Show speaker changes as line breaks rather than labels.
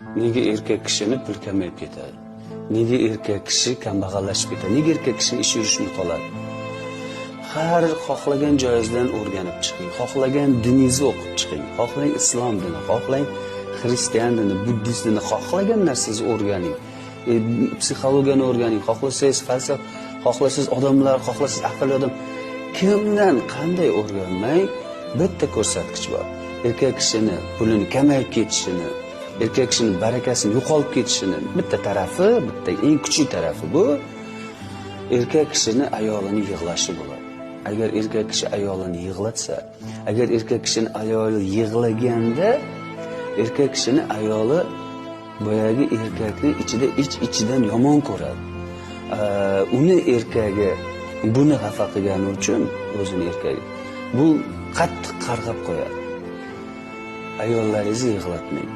Nega erkak kishini pul kamayib ketadi? Nega erkak kishi kambag'allashib ketadi? Nega erkak kishini ishi yurishmay qoladi? Har xohlagan joyingizdan o'rganib chiqing, xohlagan diningizni o'qib chiqing, xohlang islom dini, xohlang xristian dini, buddist dini, xohlagan narsangizni o'rganing. Psixologiyani o'rganing, xohlasangiz falsafa, xohlasangiz odamlar, xohlasangiz aqlli odam, kimdan qanday o'rganmang, bitta ko'rsatkich bor. Erkak kishini pulini kamayib ketishini, erkak kishini barakasini yo'qolib ketishini bitta tarafi, bitta eng kuchli tarafi bu erkak kishini ayolini yig'lashi bo'ladi. Agar erkak kishi ayolini yig'latsa, agar erkak kishini ayoli yig'laganda, erkak kishini ayoli boyagi erkakni ichida ich ichidan yomon ko'radi. Uni erkagi buni xafa qilgani uchun o'zini erkagi bu qattiq qarg'ab qo'yadi. Ayollaringizni yig'latmang.